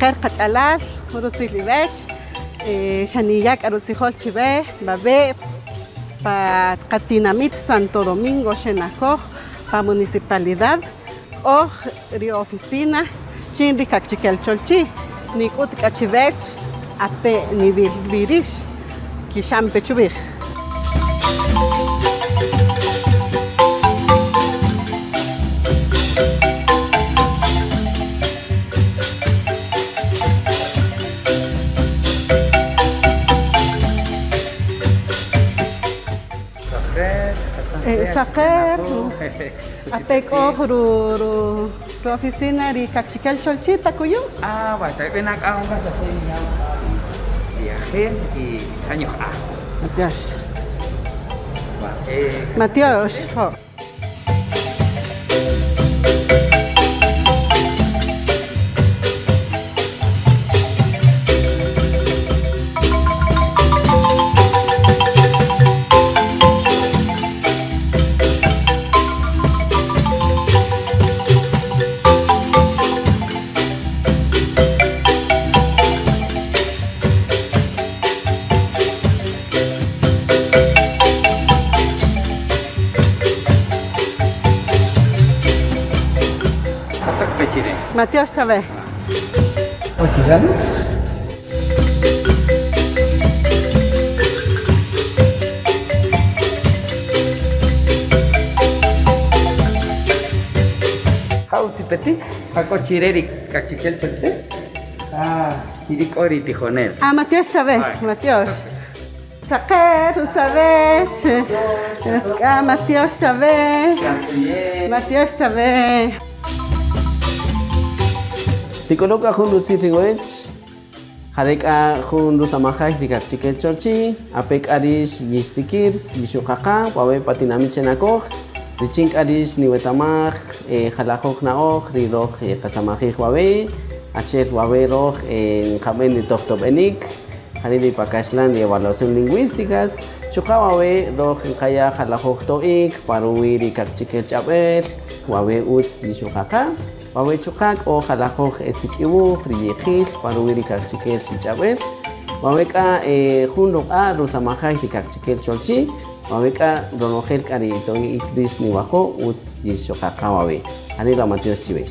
Saqer qach'alal, jun rutzil iwech, xa niya' k'a rutzijol chiwe, wawe' pa qatinamit Santo Domingo Xenakoj, pa municipalidad, k'oj ri oficina chin ri Kaqchikel Cholchi', nik'ut k'a chiwech ape' niwil wi rix, kixan pe chuwij. Saqer, ape' k'oj ru-oficina ri Kaqchikel Cholchi' Tacuyu. Ah, va, Matyox. Matyox, jo'. Matyox chawe. Ja k'o chi re ri Kaqchikel Cholchi'? Ah, chiri' k'o ri tijonel. Ah, matyox chawe, matyox. Saqer, utzawech. K'a matyox chawe. Matyox chawe. Tik'ulu' k'a jun rutzil riwech, jare' k'a jun rusamajay ri Kaqchikel Cholchi', ape' k'a rix yixtikir yixuqaqa wawe' pa tinamit Xenakoj, richin k'a rix niwetamaj jalajoj na'oj ri roj qasamajij wawe', achi'el wawe' roj nqab'en ri tojtob'enik, jari' ri pa kaxlan ri evaluación lingüísticas, chuqa' wawe' roj nqaya' jalajoj to'ik pa ruwi' ri kaqchikel ch'ab'äl, wawe' utz yixuqaqa, wawe' chuqa' k'o jalajoj sik'iwuj ri yeqil pa ruwi' ri kaqchikel ch'ab'äl, wawe' k'a jun ruq'a' rusamajay ri kaqchikel cholchi', wawe' k'a ronojel k'a ri to'ik rix niwajo' utz yixuqaqa wawe'. Janila matyox chiwe.